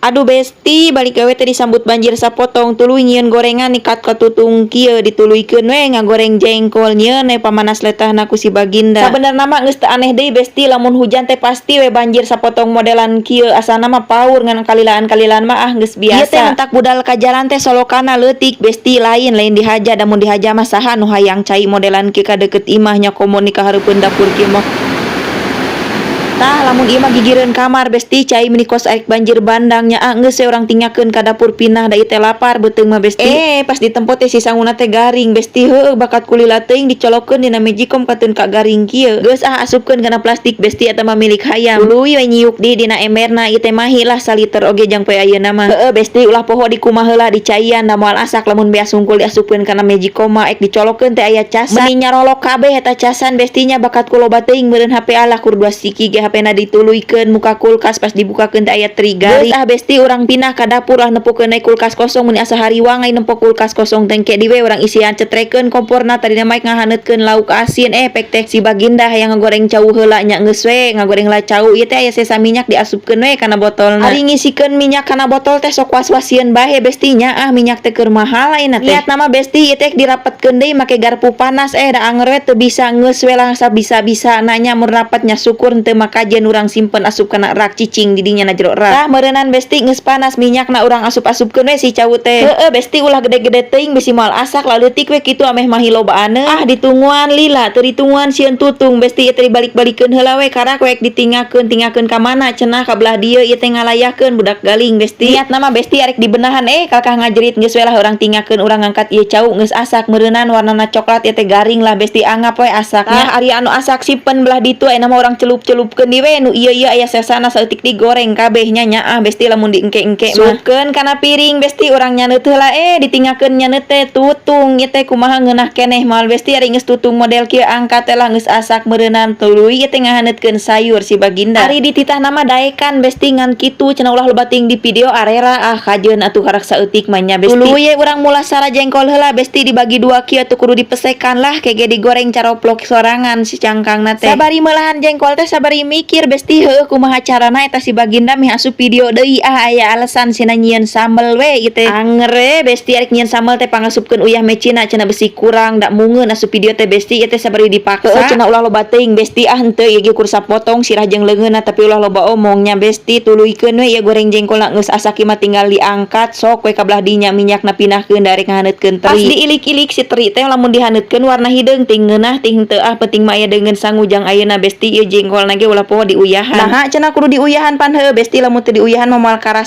Aduh Besti, balik gawe teh disambut banjir sapotong, tuluy nyieun gorengan nikat katutung kieu, dituluykeun we ngagoreng jengkol, nyieun we pamanas letahna ku si baginda. Sabenerna mah geus teu aneh deui, Besti, lamun hujan teh pasti we banjir sapotong modelan kieu, asana mah paur ngan kalilaan-kalilaan mah ah geus biasa. Ieu teh hentak budal ka jalan teh solokana leutik, Besti, lain lain dihaja, da mun dihaja mah saha nu hayang cai modelan kieu ka deukeut imah nya, komo ni ka hareupeun dapur kieu mah. Tah, lamun ieu mah gigireun kamar, Besti, cai meni kos arek banjir bandang nya. Ah, geus we urang tinggakeun ka dapur pinah, da ieu teh lapar beuteung mah, Besti. Eh, pas ditempo teh si sanguna teh garing, Besti. Heueuh, bakat kulila teuing dicolokeun dina magicom kateun ka garing kieu. Geus ah, asupkeun kana plastik, Besti, eta mah milik hayam. Tuluy we nyiuk di dina emberna, ieu teh mahi lah saliter oge jang poe ayeuna mah. Heueuh, Besti, ulah poho dikumaha heula dicaian, da moal asak lamun beas hungkul diasupkeun kana magicom mah, ek dicolokeun teh aya casan. Meni nyarolok kabeh eta casan, Besti nya, bakat ku loba teuing meureun HP alah kur dua siki ge HP na dituluykeun muka kulkas, pas dibukakeun teh aya teri garing. Geus ah, Besti, urang pindah ka dapur lah, nempokeun we kulkas kosong, mun asa hariwang ai nempo kulkas kosong teh. Engke di we urang isian cetrekeun komporna, tadina mah ngahaneutkeun lauk asin, eh pek teh si baginda hayang ngagoreng cau heula nya, geus we ngagoreng heula cau. Ieu teh aya sesa minyak, diasupkeun we kana botolna. Ari ngisikeun minyak kana botol teh sok was-was sieun bae, Besti nya, ah minyak teh keur mahal ayeuna teh. Niatna mah, Besti, ieu teh dirapetkeun deui make garpu panas, eh da anger we teu bisa, geus we lah sabisa-bisa nanya mun rapatnya, syukur henteu mah kajen urang simpen asup kana rak, cicing di dinya na jero rak. Tah, meureunnan, Besti, geus panas minyakna, urang asup-asupkeun we si cau teh. Heueuh, Besti, ulah gede-gede teuing bisi moal asak, laleutik we kitu ameh mahi lobaaneun. Ah, ditunguan lila, teu ditunguan sieun tutung, Besti. Ieu teh dibalik-balikeun heula we, karak we ditingakeun, tingakeun ka mana cenah, ka belah dieu ieu teh ngalayakeun budak galing, Besti. Niatna mah, Besti, arek dibenahan, eh kalkah ngajerit. Geus we lah urang tingakeun, urang ngangkat ieu cau, geus asak meureunnan, warnana coklat, ieu teh garing lah, Besti, anggap we asaknya. Tah, ari anu asak simpen belah ditu, ayeuna mah urang celup-celupkeun di we nu ieu-ieu aya sesana saeutik digoreng kabeh nya nyaah, Besti, lamun diengke-engke mah. Supkeun kana piring, Besti, urang nyaneut heula, eh ditingakeun nyaneut teh tutung. Ieu teh kumaha, ngeunah keneh moal, Besti, ari geus tutung model kieu? Angkat teh lah, geus asak meureunnan. Tuluy ieu teh ngahaneutkeun sayur si baginda. Ari dititah nama daekan, Besti, ngan kitu cenah ulah loba teuing di video, arera. Ah, kajeun atuh karak saeutik mah nya, Besti. Tuluy ye urang mulasara jengkol heula, Besti, dibagi dua kieu atuh, kudu dipesekan lah kege digoreng caroplok sorangan si cangkangna teh. Sabari meulahan jengkol teh sabari mikir, Besti, heueuh, kumaha carana eta si baginda meh asup video deui. Ah, aya alasan sina nyieun sambel we ieu teh. Anger we, Besti, arek nyieun sambel teh pangasupkeun uyah mecina cenah besi kurang, dak mungeun asup video teh, Besti, ieu teh sabari dipaksa. Heueuh, cenah ulah loba teuing, Besti. Ah, henteu, ieu ge kur sapotong sirah jeung leungeunna, tapi ulah loba omongnya, Besti. Tuluykeun we ieu goreng jengkolna, geus asak mah tinggal diangkat, sok we ka belah dinya minyakna pinahkeun da arek ngahaneutkeun teri. Pas diilik-ilik si teri teh lamun dihaneutkeun warna hideung, ting ngeunah ting henteu, ah penting mah aya deungeun sangu jang ayeuna, Besti. Ieu jengkolna ge ulah poho diuyahan. Naha cenah kudu diuyahan pan? Heueuh, Besti, lamun teu diuyahan mah moal karasa.